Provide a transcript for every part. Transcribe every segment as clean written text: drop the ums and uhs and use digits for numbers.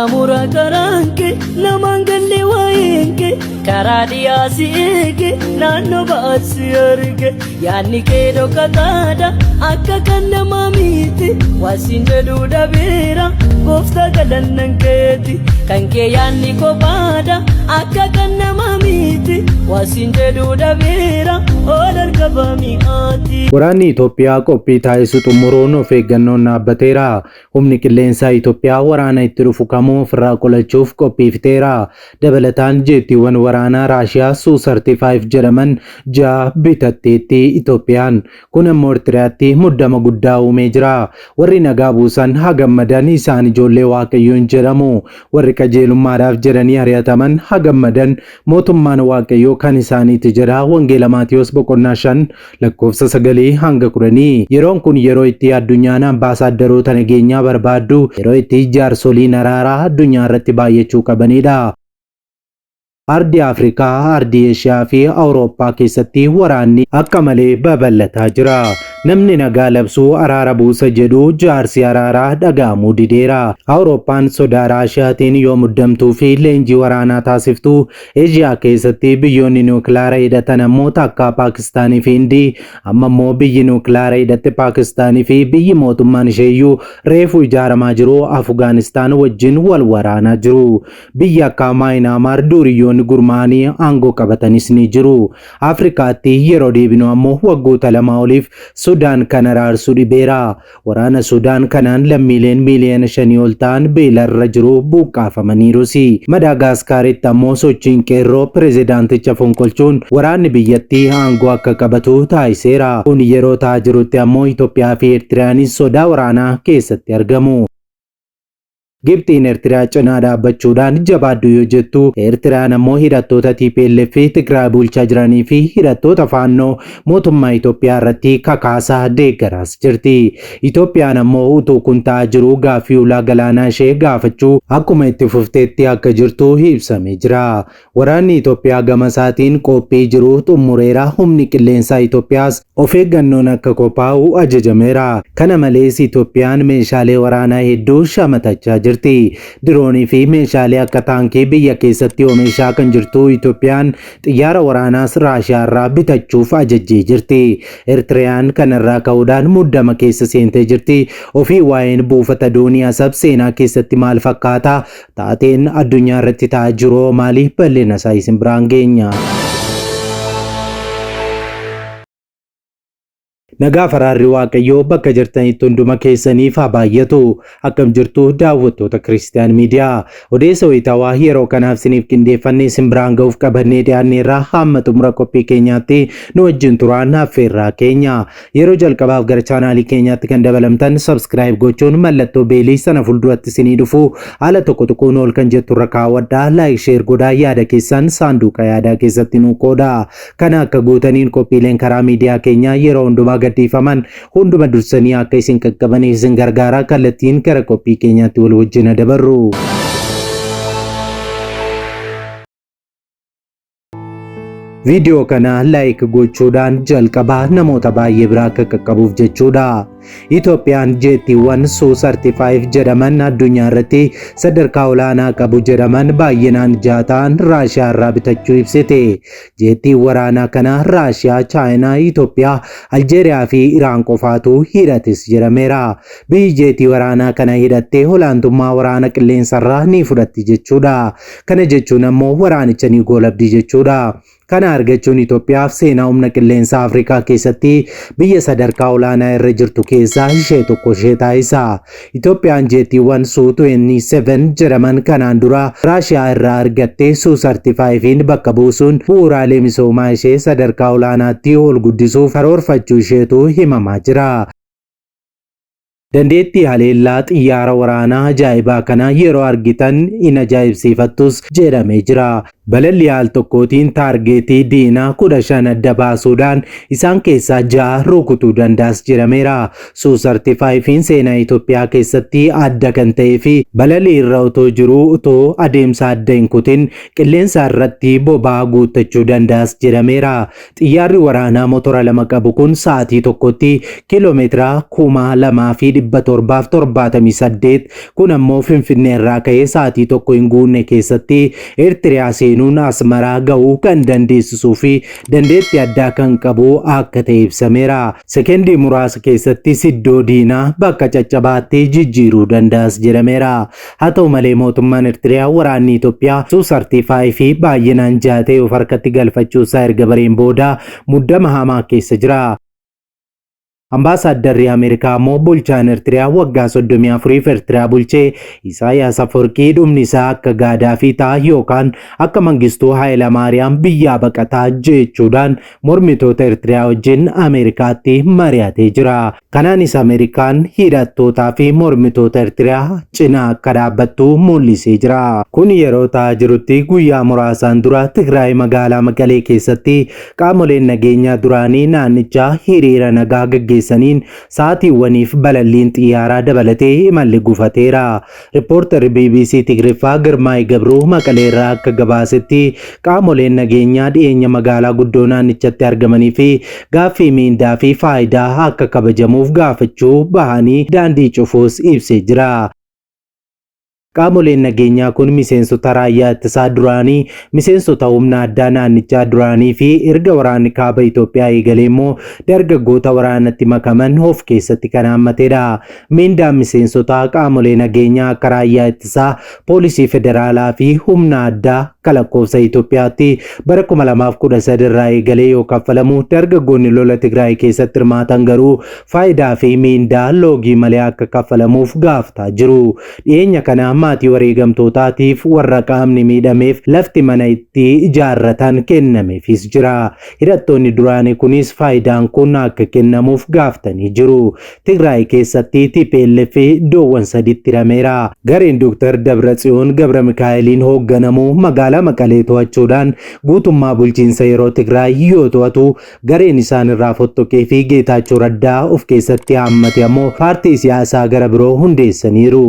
Qaxxaamura karaan kee namaan galle waa'een kee karaa dhiyaa si eege naannoo ba'aas si arge yaadni kee dhokataadha akka kan namaa miti waa siin jedhu dhabeera gooftaa galannan keeti kan kee yaadni kophaadha akka kan namaa miti waa siin jedhu dhabeera ol harka bami'aati. Waraanni Itoophiyaa qophii taasisu xumuruun of eeggannoon dhaabbateera. Humni Qilleensaa Itoophiyaa waraana itti dhufu kamuu ofirraa qolachuuf qophii fixeera. Dabalataan jeettiiwwan waraanaa Raashiyaa Su 35 jedhaman 6 bitatteetti Itoophiyaan. Kun ammoo Ertiriyaatti muddama guddaa uumee jira. Warri nagaa buusan haa gammadan, isaan ijoollee Waaqayyoo in jedhamu. Warri qajeelummaadhaaf jedhanii ari'ataman haa gammadan, mootummaan Waaqayyoo kan isaanii ti jedha Wangeela Maatewos boqonnaa 5 lakkoofsa 9 hanga 10. Yeroon kun yeroo itti addunyaan ambaasaaddaroota nageenyaa barbaaddu, yeroo itti jaarsoliin araaraa addunyaa irratti baay'achuu qabanidha. Ardii Afrikaa, ardii Eeshiyaa fi Awurooppaa keessatti waraanni akka malee babal'ataa jira. Namni nagaa labsu, araara buusa jedhu jaarsi araaraa dhaga'amuu dideera. Awurooppaan sodaa Raashiyaatiin yoo muddamtuu fi leenjii waraanaa taasiftu, Eeshiyaa keessatti biyyoonni niwukilaara hidhatan ammoo takkaa Paakistaanii fi Hindii, amma immoo biyyi niwukilaara hidhatte Paakistaanii fi biyyi mootummaan isheeyyuu reefu ijaaramaa jiru Afgaanistaan wajjin wal waraanaa jiru. Biyya akka Maayinaamaar duuriyyoonni gurmaa'anii aangoo qabatanis ni jiru. Afrikaatti yeroo deebinu ammoo waggoota lamaa oliif Sudaan kan araarsu dhibeera. Waraana Sudaan kanaan lammiileen miiliyoona shanii ol ta'an beelarra jiru buqqaafamaniirus. Madaagaaskaaritti ammoo sochiin qeerroo pirezidaanticha fonqolchuun waraanni biyyattii aangoo akka qabatu taasiseera. Kun yeroo ta'aa jirutti ammoo Itoophiyaa fi Eertiriyaanis sodaa waraanaa keessatti argamu. Gibxiin Ertiriyaa cinaa dhaabbachuudhaan jabaadhu yoo jettu, Ertiriyaan ammoo hidhattoota tplf Tigraay bulchaa jiranii fi hidhattoota Faannoo mootummaa Itoophiyaa irratti kakaasaa deeggaraas jirti. Itoophiyaan ammoo utuu kun ta'aa jiruu gaaffii ulaa galaanaa ishee gaafachuu akkuma itti fufteetti akka jirtu ibsamee jira. Waraanni Itoophiyaa gama isaatiin qophii jiru xummureera, humni qilleensaa Itoophiyaas of eeggannoon akka qophaa'u ajajameera. Kana malees Itoophiyaan meeshaalee waraanaa hedduu shamatachaa jirti. Diroonii fi meeshaalee akka taankii biyya keessatti omishaa kan jirtu Itoophiyaan xiyyaara waraanaas Raashiyaarraa bitachuuf ajajjee jirti. Ertiriyaan kanarraa ka'uudhaan muddama keessa seentee jirti. Ofii waa'een buufata doonii Asab seenaa keessatti maal fakkaata? Taateen addunyaa irratti ta'aa jiru hoo maali? Bal'ina isaa isin biraan geenya. Nagaa faraarri Waaqayyoo bakka jirtanitti hunduma keessaniif haa baay'atu. Akkam jirtu daawwattoota Kiristiyaan Miidiyaa. Odeessa wayitaawaa yeroo kanaaf isiniif qindeeffanne isin biraan ga'uuf qabannee dhiyaanneerra hamma xumura qophii keenyaatti nu wajjin turaan affeerraa keenya. Yeroo jalqabaaf gara chaanaalii keenyaatti kan dabalamtan subscribe gochuun mallattoo beelii sana fuulduratti isinii dhufu haala tokko tuquun ol kan jettu irra kaawwadhaa like share godhaa yaada keessan saanduqa yaadaa keessatti nuu qooda. Kana akka gootaniin qophiileen karaa miidiyaa keenyaa yeroo hundumaa gadhiifaman hunduma dursanii akka isin qaqqabaniif isin gargaara kallattiin gara qophii keenyaatti wal wajjin dabarru. Viidiyoo kana like gochuudhaan jalqabaa namoota baay'ee bira akka qaqqabuuf jechuudha. Itoophiyaan jeettiiwwan Su 35 jedhaman addunyaa irratti sadarkaa olaanaa qabu jedhaman baay'inaan ja'a ta'an Raashiyaa irraa bitachuu ibsite. Jeettiin waraanaa kana Raashiyaa, Chaayinaa, Itoophiyaa, Aljeeriyaa fi Iraan qofaatu hidhates jedhameera. Biyyi jeetii waraanaa kana hidhatte olaantummaa waraana qilleensarraa ni fudhatti jechuudha. Kana jechuun ammoo waraanicha ni goolabdi jechuudha. Kana argachuun Itoophiyaaf seenaa humna qilleensaa Afrikaa keessatti biyya sadarkaa olaanaa irra jirtu keessaa ishee tokko ishee taasisa. Itoophiyaan jeettiiwwan Su 27 jedhaman kanaan dura Raashiyaa irraa argatte Su 35n bakka buusuun bu'uuraalee misoomaa ishee sadarkaa olaanaatti ol guddisuuf karoorfachuu isheetu himamaa jira. Dandeettii haleellaa xiyyaara waraanaa ajaa'ibaa kana yeroo argitan in ajaa'ibsiifattus jedhamee jira. Balallii al tokkootiin taargeetii diinaa 15 adda baasuudhaan isaan keessaa 6 rukutuu danda'as jedhameera. Su 35n seenaa Itoophiyaa keessatti adda kan ta'ee fi balalii irra otoo jiruu otoo adeemsa adda hin kutin qilleensa irratti boba'aa guuttachuu danda'as jedhameera. Xiyyaarri waraanaa motora 2 qabu kun sa'aatii tokkotti kiiloomeetira 2778, kun ammoo Finfinnee irraa ka'ee sa'aatii tokko hin guunne keessatti Eertiriyaa seenuun Asmaraa gahuu kan dandeessisuu fi dandeettii addaa kan qabu akka ta'e ibsameera. Sekendii muraasa keessattis iddoo diinaa bakka caccabaatti jijjiiruu danda'as jedhameera. Haa ta'u malee mootummaan Ertiriyaa waraanni Itoophiyaa Su 35 baay'inaan ja'a ta'e of harkatti galfachuusaa erga bareen booda muddama hamaa keessa jira. Ambaasaaddarri Ameerikaa ammoo bulchaan Ertiriyaa waggaa 34f Ertiriyaa bulche Isaayaas Afwerqii dhumni isaa akka Gaadaafii ta'a yookaan akka Mangistuu Haayilamaariyaam biyyaa baqataa jechuudhaan mormitoota Ertiriyaa wajjin Ameerikaatti mari'atee jira. Kanaanis Ameerikaan hidhattootaa fi mormitoota Ertiriyaa cinaa akka dhaabbattu mul'isee jira. Kun yeroo ta'aa jirutti guyyaa muraasaan dura Tigraay magaalaa Maqalee keessatti qaamoleen nageenyaa duraanii naannichaa hiriira nagaa gaggeessaniin sa'aatiiwwaniif balalliin xiyyaaraa dabalatee imalli gufateera. Rippoortarri bbc Tigriffaa Girmaay Gabruu Maqaleerraa akka gabaasetti qaamoleen nageenyaa dhiyeenya magaalaa guddoo naannichatti argamanii fi gaaffii miindaa fi faayidaa akka kabajamuuf gaafachuu bahanii daandii cufuus ibsee jira. Qaamoleen nageenyaa kun miseensota raayyaa ittisaa duraanii, miseensota humna addaa naannichaa duraanii fi erga waraanni kaaba Itoophiyaa eegalee immoo dargaggoota waraanatti makaman of keessatti kan haammatedha. Miindaan miseensotaa qaamolee nageenyaa akka Raayyaa Ittisaa, Poolisii Federaalaa fi Humna Addaa akka lakkoofsa Itoophiyaatti bara 2013 irraa eegalee yoo kaffalamu, dargaggoonni lola Tigraay keessatti hirmaatan garuu faayidaa fi miindaa loogii malee akka kaffalamuuf gaafataa jiru. Dhiyeenya kana maatii wareegamtootaatiif warra qaamni miidhameef lafti mana itti ijaarratan kennameefiis jira. Hidhattoonni duraanii kunis faayidaan kun akka kennamuuf gaaftanii jiru. Tigraay keessatti tplf iddoowwan saditti hirameera. Gareen Dr. Dabratsiyoon Gabramikaa'eliin hoogganamu magaalaa Maqalee to'achuudhaan guutummaa bulchiinsa yeroo Tigraay yoo to'atu, gareen isaan irraa fottoqee fi Geetaachoo Raddaa of keessatti haammate ammoo paartii siyaasaa gara biroo hundeessaniiru.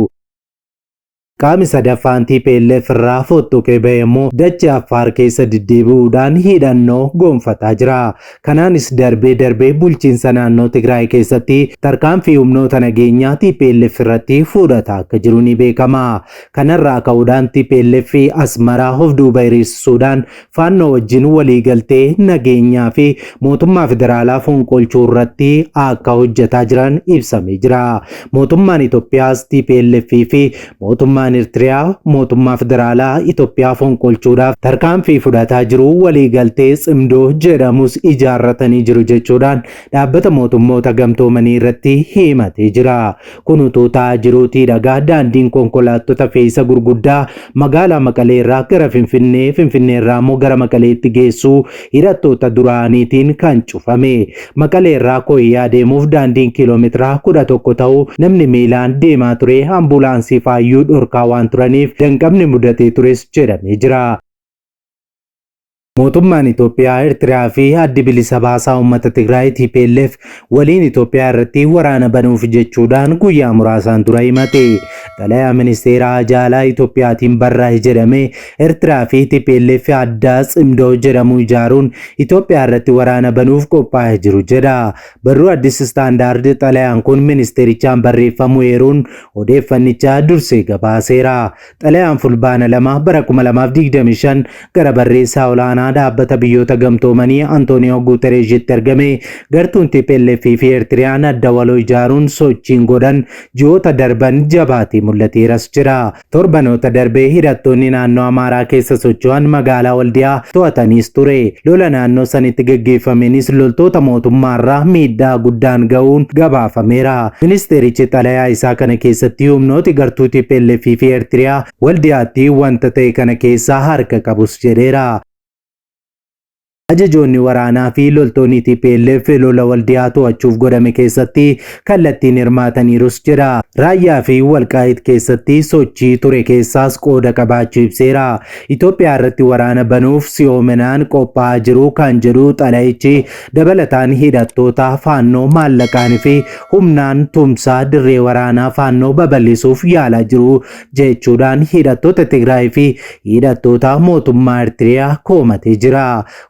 Qaami sadaffaan tplf irraa fottoqee bahe immoo dachee Affaar keessa deddeebi'uudhaan hidhannoo gonfataa jira. Kanaanis darbee darbee bulchiinsa naannoo Tigraay keessatti tarkaanfii humnoota nageenyaa tplf irratti fudhataa akka jiru ni beekama. Kanarraa ka'uudhaan tplf Asmaraa of duuba hiriirsisuudhaan Faannoo wajjin waliigaltee nageenyaa fi mootummaa federaalaa fonqolchuu irratti akka hojjetaa jiran ibsamee jira. Mootummaan Itoophiyaas tplf fi mootummaan Ertiriyaa mootummaa federaalaa Itoophiyaa fonqolchuudhaaf tarkaanfii fudhataa jiru, waliigaltee Tsimdoo jedhamus ijaarratanii jiru jechuudhaan dhaabbata mootummoota gamtoomanii irratti himatee jira. Kun utuu ta'aa jiruutii dhagaa daandiin konkolaattota fe'isa gurguddaa magaalaa Maqalee irraa gara Finfinnee, Finfinnee irraa immoo gara Maqaleetti geessu hidhattoota duraaniitiin kan cufame. Maqalee irraa Koyyaa deemuuf daandiin kiiloomeetira 11 ta'u namni miilaan deemaa ture ambulaansii faayyuu dhorkaa waan turaniif danqamni mudatee tures jedhamee jira. Mootummaan Itoophiyaa, Ertiraa fi Addi Bilisa Baasaa Uummata Tigraay, tplf, waliin Itoophiyaa irratti waraana banuuf jechuudhaan guyyaa muraasaan dura himate. Xalayaa Ministeera Haajaa Alaa Itoophiyaatiin barraa'e jedhame Ertiraa fi tplf adda Tsimdoo jedhamu ijaaruun Itoophiyaa irratti waraana banuuf qophaa'aa jiru jedha. Barruu Addis Standard xalayaan kun ministeerichaan barreeffamuu eeruun odeeffannicha dursee gabaaseera. Xalayaan Fulbaana 2 bara 2025 gara barreessaa olaanaa dhaabbata biyyoota gamtoomanii Antooniyoo Guutereezhitti ergame gartuun tplf fi Eertiriyaan adda waloo ijaaruun sochiin godhan ji'oota darban jabaatee mul'ateeras jira. Torbanoota darbe hidhattoonni naannoo Amaaraa keessa socho'an magaalaa Waldiyaa to'ataniis ture. Lola naannoo sanitti gaggeeffameenis loltoota mootummaarra miidhaa guddaan ga'uun gabaafameera. Ministeerichi xalayaa isaa kana keessatti humnooti gartuu tplf fi Eertiriyaa Waldiyaatti wanta ta'e kana keessaa harka qabus jedheera. Ajajoonni waraanaa fi loltoonni tplf lola Waldiyaa to'achuuf godhame keessatti kallattiin hirmaataniirus jedha. Raayyaa fi Walqaayit keessatti sochii ture keessaas qooda qabaachuu ibseera. Itoophiyaa irratti waraana banuuf si'oominaan qophaa'aa jiru kan jedhu xalayichi dabalataan hidhattoota Faannoo maallaqaan fi humnaan tumsaa dirree waraanaa Faannoo babal'isuuf yaalaa jiru jechuudhaan hidhattoota Tigraay fi hidhattoota mootummaa Ertiriyaa koomatee jira.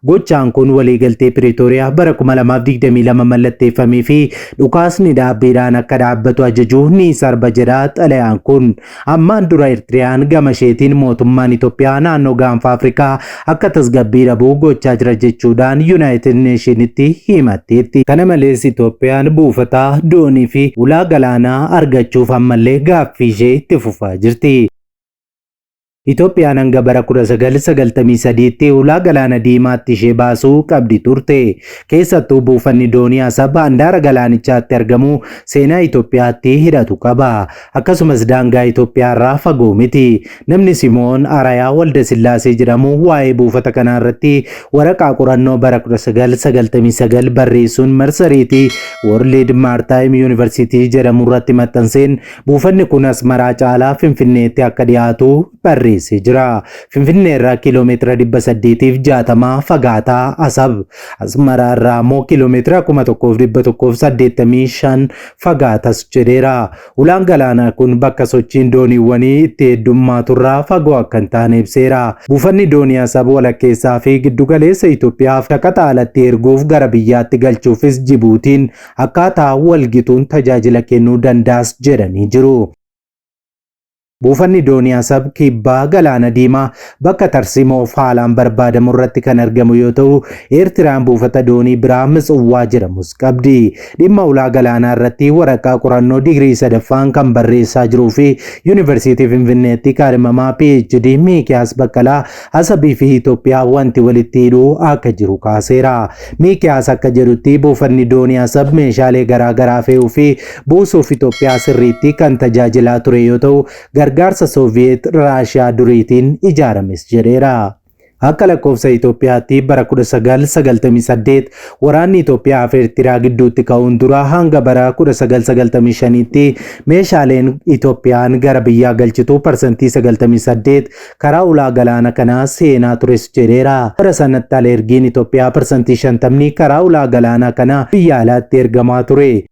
Gochaan kun waliigaltee Piriitooriyaa bara 2022 mallatteeffamee fi dhukaasni dhaabbiidhaan akka dhaabbatu ajajuu ni sarba jedha xalayaan kun. Ammaan dura Ertiriyaan gama isheetiin mootummaan Itoophiyaa naannoo gaanfa Afrikaa akka tasgabbii dhabu gochaa jira jechuudhaan Yunaayitid Neeshinitti himatteetti. Kana malees Itoophiyaan buufata doonii fi ulaa galaanaa argachuuf ammallee gaaffii ishee itti fufaa jirti. Itoophiyaan hanga bara 1993tti ulaa Galaana Diimaatti ishee baasuu qabdi turte. Keessattuu buufanni doonii Asab handaara galaanichaatti argamu seenaa Itoophiyaatti hidhatu qaba. Akkasumas daangaa Itoophiyaarraa fagoo miti. Namni Simoon Arayaa Waldasillaasee jedhamu waa'ee buufata kanaa irratti waraqaa qorannoo bara 1999 barreessuun marsariitii World Maritime University jedhamu irratti maxxanseen Buufanni kun Asmaraa caalaa Finfinneetti akka dhiyaatu barreessee jira. Finfinnee irraa kiiloomeetira 860 fagaata Asab. Asmaraa irraa ammoo kiiloomeetira 1185 fagaatas jedheera. Ulaan galaanaa kun bakka sochiin dooniiwwanii itti heddummaatu irraa fagoo akka hin taane ibseera. Buufanni doonii Asab walakkeessaa fi giddugaleessa Itoophiyaaf shaqaxa alatti erguuf gara biyyaatti galchuufis Jibuutiin akkaataa walgituun tajaajila kennuu danda'as jedhanii jiru. Buufanni doonii Asab kibbaa Galaana Diimaa bakka tarsimoof haalaan barbaadamu irratti kan argamu yoo ta'u, Eertiraan buufata doonii biraa Mitswwaa jedhamus qabdi. Dhimma ulaa galaanaa irratti waraqaa qorannoo digirii sadaffaan kan barreessaa jiruu fi Yuunivarsiitii Finfinneetti kaadhimamaa PhD Miikiyaas Baqqalaa Asabii fi Itoophiyaa wanti walitti hidhu akka jiru kaaseera. Miikiyaas akka jedhutti buufanni doonii Asab meeshaalee garaa garaa fe'uu fi buusuuf Itoophiyaa sirriitti kan tajaajilaa ture yoo ta'u, gargaarsa Sooviyeet Raashiyaa duriitiin ijaarames jedheera. Akka lakkoofsa Itoophiyaatti bara 1998 waraanni Itoophiyaa fi Eertiraa gidduutti ka'uun dura hanga bara 1995tti meeshaaleen Itoophiyaan gara biyyaa galchitu parsantii 98 karaa ulaa galaana kanaa seenaa tures jedheera. Bara sanatti al-ergiin Itoophiyaa parsantii 50ni karaa ulaa galaanaa kanaa biyya alaatti ergamaa ture.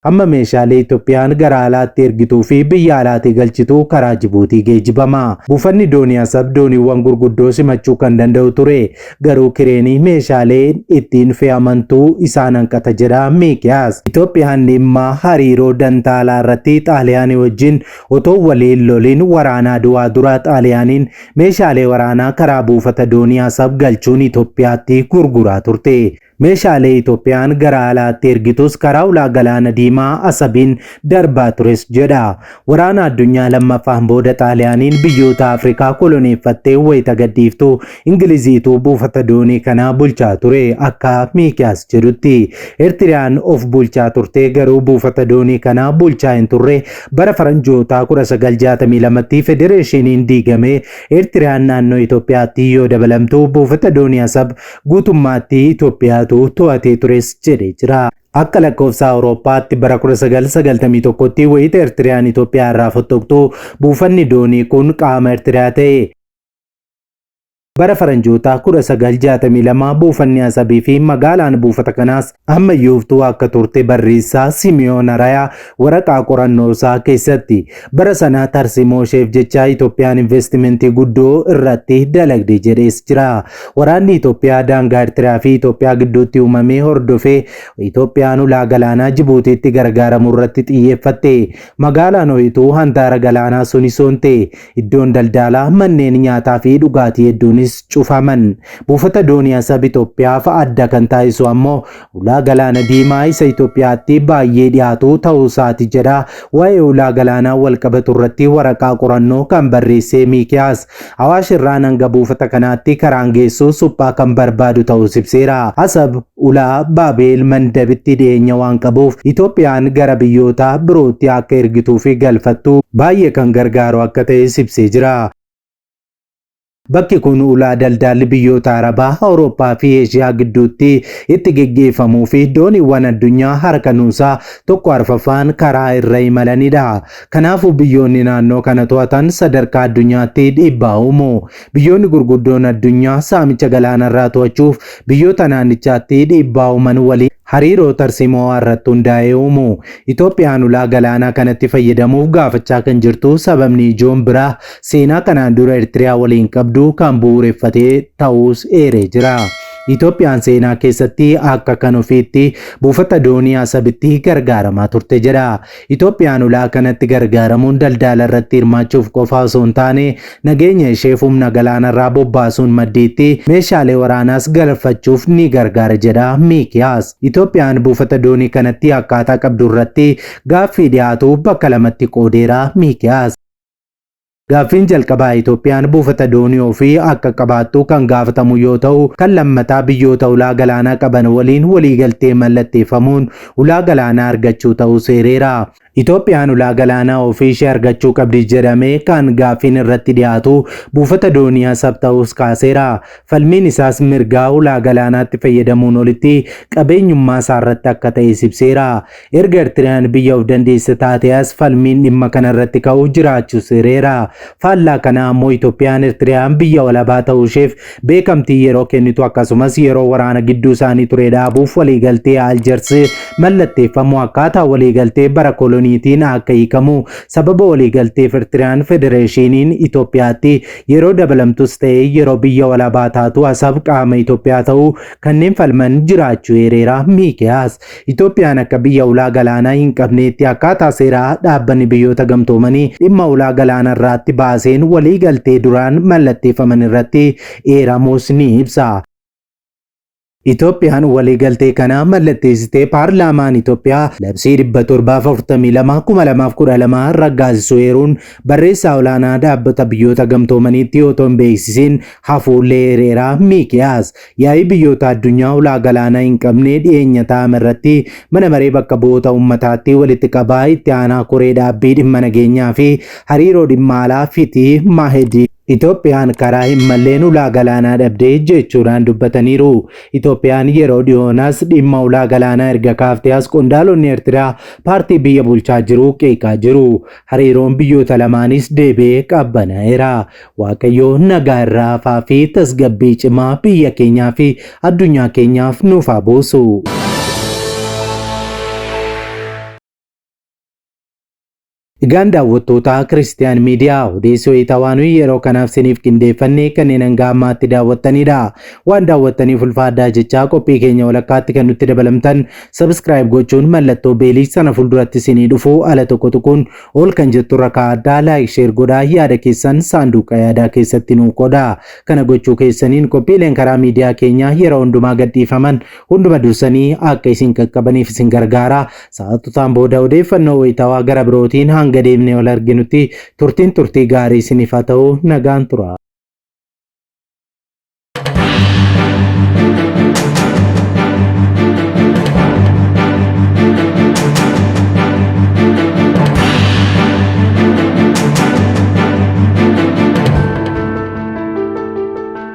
Amma meeshaalee Itoophiyaan gara alaatti ergituu fi biyya alaatii galchitu karaa Jibuutii geejibama. Buufanni doonii Asab dooniiwwan gurguddoo simachuu kan danda'u ture. Garuu kireenii meeshaaleen ittiin fe'amantu isaan hanqata jedha Miikiyaas. Itoophiyaan dhimma hariiroo dantaa alaa irratti Xaaliyaanii wajjin otoo wal hin lolin waraana Adwaa dura Xaaliyaaniin meeshaalee waraanaa karaa buufata doonii Asab galchuun Itoophiyaatti gurguraa turte. Meeshaalee Itoophiyaan gara alaatti ergitus karaa ulaa Galaana Diimaa Asabiin darbaa tures jedha. Waraana Addunyaa Lammaffaan booda Xaaliyaaniin biyyoota Afrikaa koloneeffattee wayita gadhiiftu Ingiliziitu buufata doonii kana bulchaa ture akka Miikiyaas jedhutti. Ertiriyaan of bulchaa turte garuu buufata doonii kana bulchaa hin turre. Bara Faranjootaa 1962tti federeeshiniin diigamee Ertiriyaan naannoo Itoophiyaatti yoo dabalamtu buufata doonii Asab guutummaatti Itoophiyaatu to'atee tures jedhee jira. Akka lakkoofsa Awurooppaatti bara 1991tti wayita Ertiriyaan Itoophiyaa irraa fottoqxu buufanni doonii kun qaama Ertiriyaa ta'e. Bara Faranjootaa 1962 buufanni Asabii fi magaalaan buufata kanaas ammayyooftuu akka turte barreessaa Simiyoon Arayaa waraqaa qorannoosaa keessatti. Bara sana tarsimoo isheef jecha Itoophiyaan investimentii guddoo irratti dalagde jedhees jira. Waraanni Itoophiyaa daangaa Ertiraa fi Itoophiyaa gidduutti uumame hordofee Itoophiyaan ulaa galaanaa Jibuutiitti gargaaramuu irratti xiyyeeffatte. Magaalaan ho'ituu handaara galaanaa sunis onte. Iddoon daldaalaa, manneen nyaataa fi dhugaatii hedduunis cufaman. Buufata doonii Asab Itoophiyaaf adda kan taasisu ammoo ulaa galaana diimaa isa Itoophiyaatti baay'ee dhiyaatu ta'uusaati jedha waa'ee ulaa galaanaa walqabatu irratti waraqaa qorannoo kan barreesse Miikiyaas. Awaash irraan hanga buufata kanaatti karaan geessu suphaa kan barbaadu ta'uus ibseera. Asab ulaa Baabeel Mandabitti dhiyeenya waan qabuuf Itoophiyaan gara biyyoota birootti akka ergituu fi galfattu baay'ee kan gargaaru akka ta'es ibsee jira. Bakki kun ulaa daldaalli biyyoota Arabaa, Awurooppaa fi Eeshiyaa gidduutti itti geggeeffamuu fi dooniiwwan addunyaa harka nuusaa tokko arfaffaan karaa irra imalanidha. Kanaafuu biyyoonni naannoo kana to'atan sadarkaa addunyaatti dhiibbaa uumu. Biyyoonni gurguddoon addunyaa saamicha galaanarraa to'achuuf biyyoota naannichaatti dhiibbaa uuman waliin hariiroo tarsiimoo irratti hundaa'e uumu. Itoophiyaan ulaa galaanaa kanatti fayyadamuuf gaafachaa kan jirtu sababni ijoon biraa seenaa kanaan dura Eertiriyaa waliin qabdu kan bu'uureffatee ta'uus eeree jira. Itoophiyaan seenaa keessatti akka kan ofiitti buufata doonii Asabitti gargaaramaa turte jedha. Itoophiyaan ulaa kanatti gargaaramuun daldala irratti hirmaachuuf qofa osoo hin taane nageenya isheef humna galaanarraa bobbaasuun maddiitti meeshaalee waraanaas galfachuuf ni gargaara jedha Miikiyaas. Itoophiyaan buufata doonii kanatti akkaataa qabdu irratti gaaffii dhiyaatu bakka lamatti qoodeera Miikiyaas. Gaaffiin jalqabaa Itoophiyaan buufata doonii ofii akka qabaattu kan gaafatamu yoo ta'u, kan lammataa biyyoota ulaa galaanaa qaban waliin waliigaltee mallatteeffamuun ulaa galaanaa argachuu ta'uu seereera. Itoophiyaan ulaa galaanaa ofii ishee argachuu qabdi jedhamee kan gaaffiin irratti dhiyaatu buufata doonii Asab ta'uus kaaseera. Falmiin isaas mirgaa ulaa galaanaatti fayyadamuun olitti qabeenyummaa isaa irratti akka ta'e ibseera. Erga Eertiriyaan biyya of dandeesse taate as falmiin dhimma kana irratti ka'u jiraachuu seereera. Faallaa kanaa ammoo Itoophiyaan Eertiriyaan biyya walabaa ta'uu isheef beekamtii yeroo kennitu akkasumas yeroo waraana gidduu isaanii ture dhaabuuf waliigaltee Aljeers mallatteeffamu akkaataa waliigaltee bara koloniitiin akka hiikamu sababa waliigalteef Eertiriyaan federeeshiniin Itoophiyaatti yeroo dabalamtus ta'e yeroo biyya walabaa taatu Asab qaama Itoophiyaa ta'uu kanneen falman jiraachuu eereera Miikiyaas. Itoophiyaan akka biyya ulaa galaanaa hin qabneetti akkaataa seeraa dhaabbanni biyyoota gamtoomanii dhimma ulaa galaanaa irraatti baaseen waliigaltee duraan mallatteeffaman irratti eeramus ni ibsa. Itoophiyaan waliigaltee kana mallatteessitee paarlaamaan Itoophiyaa labsii 742/2012 raggaasisuu eeruun barreessaa olaanaa dhaabbata biyyoota gamtoomaniitti otoo hin beeksisiin hafuullee eereera Miikiyaas. Yaa'ii biyyoota addunyaa ulaa galaanaa hin qabne dhiyeenya taa'ame irratti mana maree bakka bu'oota uummataatti walitti qabaa itti aanaa koree dhaabbii dhimma nageenyaa fi hariiroo dhimma alaa Fitii Maahedii Itoophiyaan karaa hin malleen ulaa galaanaa dhabdee jechuudhaan dubbataniiru. Itoophiyaan yeroo dhiyoonas dhimma ulaa galaanaa erga kaaftee as qondaalonni Eertiraa paartii biyya bulchaa jiru qeeqaa jiru. Hariiroon biyyoota lamaanis deebi'ee qabbanaa'eera. Waaqayyo nagaa irraa hafaa fi tasgabbii cimaa biyya keenyaa fi addunyaa keenyaaf nuuf haa buusu. Egaan daawwattoota Kiristiyaan Miidiyaa odeessoo wayitawaa nuyi yeroo kanaaf siniif qindeeffanne kanneen hanga ammaatti daawwattanidha. Waan daawwattaniif ulfaadhaa jechaa qophii keenya walakkaatti kan nutti dabalamtan subscribe gochuun mallattoo beelii sana fuulduratti sinii dhufu ala tokko tuquun ol kan jettu irra kaa'adhaa, like, share godhaa, yaada keessan saanduqa yaadaa keessatti nuu qodaa. Kana gochuu keessaniin qophiileen karaa miidiyaa keenyaa yeroo hundumaa gadhiifaman hunduma dursanii akka isin qaqqabaniif isin gargaara. Sa'aatotaan booda odeeffannoo wayitawaa gara birootiin hanga deemnee ol arginutti turtiin turtii gaarii isiniif haa ta'u, nagaan tura.